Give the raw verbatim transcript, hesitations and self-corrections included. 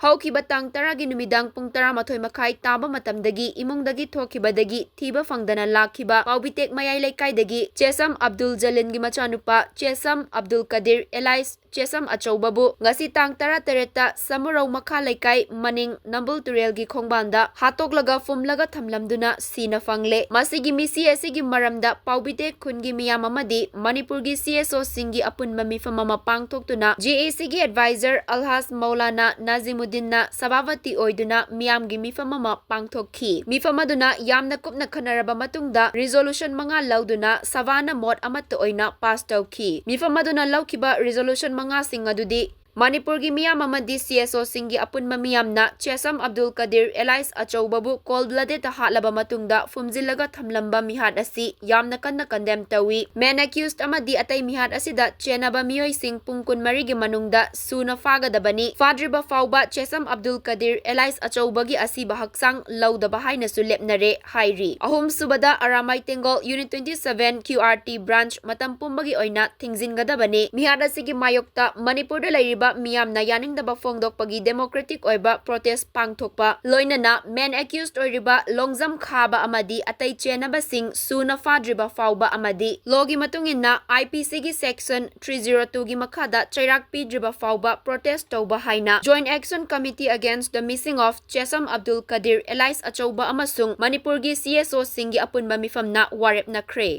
ꯍꯧꯈꯤꯕ ꯇꯥꯡ ꯇꯔꯥꯒꯤ ꯅꯨꯃꯤꯗꯥꯡ ꯄꯨꯡ ꯇꯔꯥꯃꯥꯊꯣꯏ ꯃꯈꯥꯏ ꯇꯥꯕ ꯃꯇꯝꯗꯒꯤ ꯏꯃꯨꯡꯗꯒꯤ ꯊꯣꯛꯈꯤꯕꯗꯒꯤ ꯊꯤꯕ ꯐꯪꯗꯅ ꯂꯥꯛꯈꯤꯕ ꯄꯥꯎꯕꯤꯇꯦꯛ ꯃꯌꯥꯏ ꯂꯩꯀꯥꯏꯗꯒꯤ ꯆꯦꯁꯝ ꯑꯕꯗꯨꯜ ꯖꯂꯤꯜꯒꯤ ꯃꯆꯥꯅꯨꯄꯥ ꯆꯦꯁꯝ ꯑꯕꯗꯨꯜ ꯀꯗꯤꯔ alias ꯆꯦꯁꯝ ꯑꯆꯧꯕꯕꯨ ꯉꯁꯤ ꯇꯥꯡ ꯇꯔꯥꯇꯔꯦꯠꯇ ꯁꯃꯨꯔꯧ ꯃꯈꯥ ꯂꯩꯀꯥꯏ ꯃꯅꯤꯡ ꯅꯝꯕꯨꯜ ꯇꯨꯔꯦꯜꯒꯤ ꯈꯣꯡꯕꯥꯟꯗ ꯍꯥꯠꯇꯣꯛꯂꯒ ꯐꯨꯝꯂꯒ ꯊꯝꯂꯝꯗꯨꯅ ꯁꯤꯅ ꯐꯪꯂꯦ꯫ ꯃꯁꯤꯒꯤ ꯃꯤꯁꯤ ꯑꯁꯤꯒꯤ ꯃꯔꯝꯗ ꯄꯥꯎꯕꯤꯇꯦꯛ ꯈꯨꯟꯒꯤ ꯃꯤꯌꯥꯝ ꯑꯃꯗꯤ ꯃꯅꯤꯄꯨꯔꯒꯤ CSO ꯁꯤꯡꯒꯤ ꯑꯄꯨꯟꯕ ꯃꯤꯐꯝ ꯑꯃ ꯄꯥꯡꯊꯣꯛꯇꯨꯅ JAC ꯒꯤ advisor ꯑꯜꯍꯥꯖ ꯃꯧꯂꯥꯅꯥ ꯅꯥꯖꯤꯃꯨꯗꯤꯟꯅ ꯁꯚꯥꯄꯇꯤ ꯑꯣꯏꯗꯨꯅ ꯃꯤꯌꯥꯝꯒꯤ ꯃꯤꯐꯝ ꯑꯃ ꯄꯥꯡꯊꯣꯛꯈꯤ꯫ ꯃꯤꯐꯝ ꯑꯗꯨꯅ ꯌꯥꯝꯅ ꯀꯨꯞꯅ ꯈꯟꯅꯔꯕ ꯃꯇꯨꯡꯗ resolution ꯃꯉꯥ ꯂꯧꯗꯨꯅ ꯁꯚꯥꯅ ꯃꯣꯠ ꯑꯃꯠꯇ ꯑꯣꯏꯅ pass ꯇꯧꯈꯤ꯫ ꯃꯤꯐꯝ ꯑꯗꯨꯅ ꯂꯧꯈꯤꯕ resolution ꯃꯉꯥꯁꯤꯡ ꯑꯗꯨꯗꯤ ꯃꯅꯤꯄꯨꯔꯒꯤ ꯃꯤꯌꯥꯝ ꯑꯃꯗꯤ CSO ꯁꯤꯡꯒꯤ ꯑꯄꯨꯟꯕ ꯃꯤꯌꯥꯝꯅ ꯆꯦꯁꯝ Abdul Kadir alias ꯑꯆꯧꯕꯕꯨ cold blooded ꯇ ꯍꯥꯠꯂꯕ ꯃꯇꯨꯡꯗ ꯐꯨꯝꯖꯤꯜꯂꯒ ꯊꯝꯂꯝꯕ ꯃꯤꯍꯥꯠ ꯑꯁꯤ ꯌꯥꯝꯅ ꯀꯟꯅ condemn ꯇꯧꯏ꯫ Main accused ꯑꯃꯗꯤ ꯑꯇꯩ ꯃꯤꯍꯥꯠ ꯑꯁꯤꯗ ꯆꯦꯟꯅꯕ ꯃꯤꯑꯣꯏꯁꯤꯡ ꯄꯨꯡ ꯀꯨꯟꯃꯔꯤꯒꯤ ꯃꯅꯨꯡꯗ ꯁꯨꯅ ꯐꯥꯒꯗꯕꯅꯤ꯫ ꯐꯥꯗ꯭ꯔꯤꯕ ꯐꯥꯎꯕ ꯆꯦꯁꯝ ꯑꯕꯗꯨꯜ ꯀꯗꯤꯔ alias ꯑꯆꯧꯕꯒꯤ ꯑꯁꯤꯕ ꯍꯛꯆꯥꯡ ꯂꯧꯗꯕ ꯍꯥꯏꯅꯁꯨ ꯂꯦꯞꯅꯔꯦ ꯍꯥꯏꯔꯤ꯫ ꯑꯍꯨꯝꯁꯨꯕꯗ ꯑꯔꯥꯃꯥꯏ ꯇꯦꯡꯒꯣꯜ Unit twenty seven QRT branch ꯃꯇꯝ ꯄꯨꯝꯕꯒꯤ ꯑꯣꯏꯅ ꯊꯤꯡꯖꯤꯟꯒꯗꯕꯅꯤ꯫ ꯃꯤꯍꯥꯠ ꯑꯁꯤꯒꯤ ꯃꯥꯌꯣꯛꯇ ꯃꯅꯤꯄꯨꯔꯗ ꯂꯩꯔꯤꯕ ꯃꯤꯌꯥꯝꯅ ꯌꯥꯅꯤꯡꯗꯕ ꯐꯣꯡꯗꯣꯛꯄꯒꯤ democratic ꯑꯣꯏꯕ protest ꯄꯥꯡꯊꯣꯛꯄ, ꯂꯣꯏꯅꯅ main accused ꯑꯣꯏꯔꯤꯕ ꯂꯣꯡꯖꯝ ꯈꯥꯕ ꯑꯃꯗꯤ ꯑꯇꯩ ꯆꯦꯟꯅꯕꯁꯤꯡ ꯁꯨꯅ ꯐꯥꯗ꯭ꯔꯤꯕ ꯐꯥꯎꯕ ꯑꯃꯗꯤ law ꯒꯤ ꯃꯇꯨꯡ ꯏꯟꯅ IPC ꯒꯤ section three zero two ꯒꯤ ꯃꯈꯥꯗ ꯆꯩꯔꯥꯛ ꯄꯤꯗ꯭ꯔꯤꯕ ꯐꯥꯎꯕ protest ꯇꯧꯕ ꯍꯥꯏꯅ Joint Action Committee Against the Missing of Chesam Abdul Kadir alias ꯑꯆꯧꯕ ꯑꯃꯁꯨꯡ ꯃꯅꯤꯄꯨꯔꯒꯤ CSO ꯁꯤꯡꯒꯤ ꯑꯄꯨꯟꯕ ꯃꯤꯐꯝꯅ ꯋꯥꯔꯦꯞꯅꯈ꯭ꯔꯦ꯫